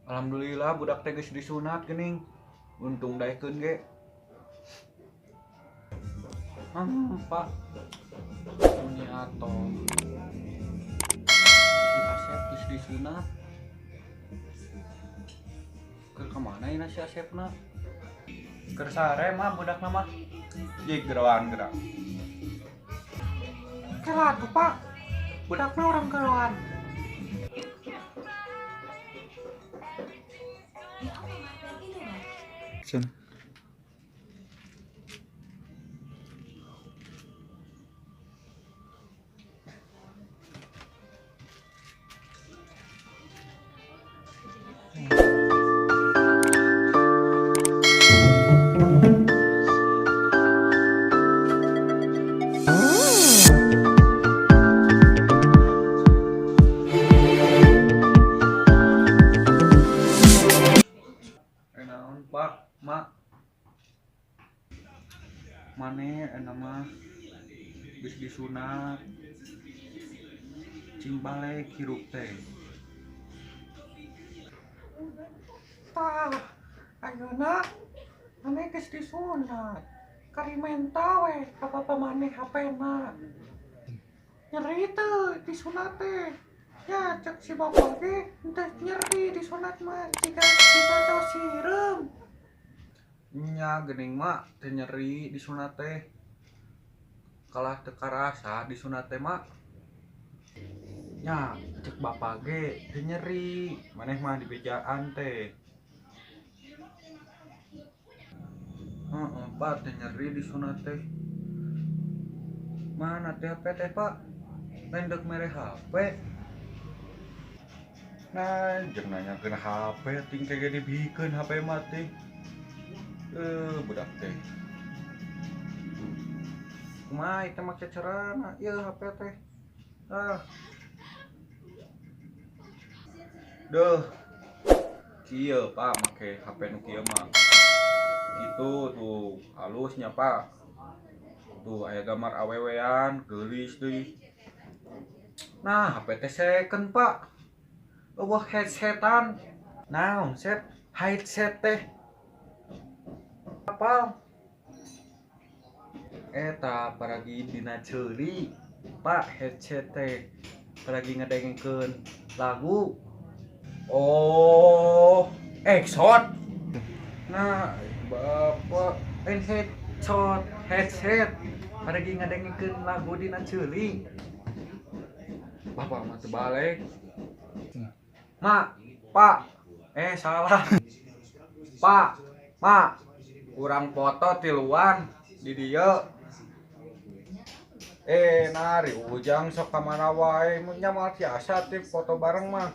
Alhamdulillah budak teh geus disunat geuning. Untung daekeun ge. Pak. Uni atoh. Si Asep geus disunat. Keur ka mana ieu si Asepna? Keur sare mah budakna mah. Jig geroan gerak. Kela tuh Pak. Budakna orang geroan. Sen. Naon Pak, Mak. Mane eta mah geus disunat. Cing balik hirup teh. Tah, ayeuna mane geus disunat. Kari menta we ka bapa maneh HP-na. Nyeri teu disunat teh. Ya cek si bapak ge henteu nyeri disunat mah jiga dibaca sireum. Nya geuning mak teu nyeri disunat teh. Kalah teu karasa disunat teh mak. Nya cek bapak ge teu nyeri, maneh mah dibejaan teh. Heeh, Pak teu nyeri disunat teh. Mana teh HP teh, Pak? Lain deuk mere HP. Nah, jeung nanyakeun HP ting kege dibikeun HP mah teh. Budak teh. Kumaha ieu make carana ieu HP teh. Ah. Duh. Kieu Pak make HP nu kieu mah. Gitu tuh, halusnya Pak. Tuh aya gambar awewean, geulis deui. Nah, HP teh second Pak. Eueuh headsetan. Naon set? Headset teh. Apal? Eta paragi dina ceuli Pak headset teh. Paragi ngadengkeun lagu. Oh, exot. Nah, bapak lain headshot, headset. Paragi ngadengkeun lagu dina ceuli. Bapak mah teu balik. Mak, Pak. Salah. Pak, Mak. Urang foto tiluan di dieu. Nari Ujang sok ka mana wae mun nya moal tiasa teh foto bareng mah.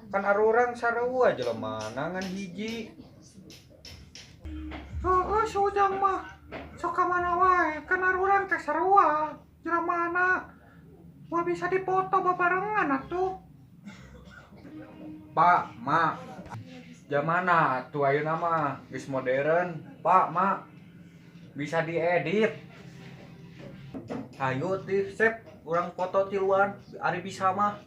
Kan arurang sarua jelema ngan hiji. Heeh, si Ujang mah sok ka mana wae kan arurang teh sarua jelemana. Moal bisa dipoto babarengan atuh. Pak, Mak. Jamana atuh ayeuna mah geus modern, Pak, Mak. Bisa diedit. Hayu teh sep urang foto tiluan ari bisa mah.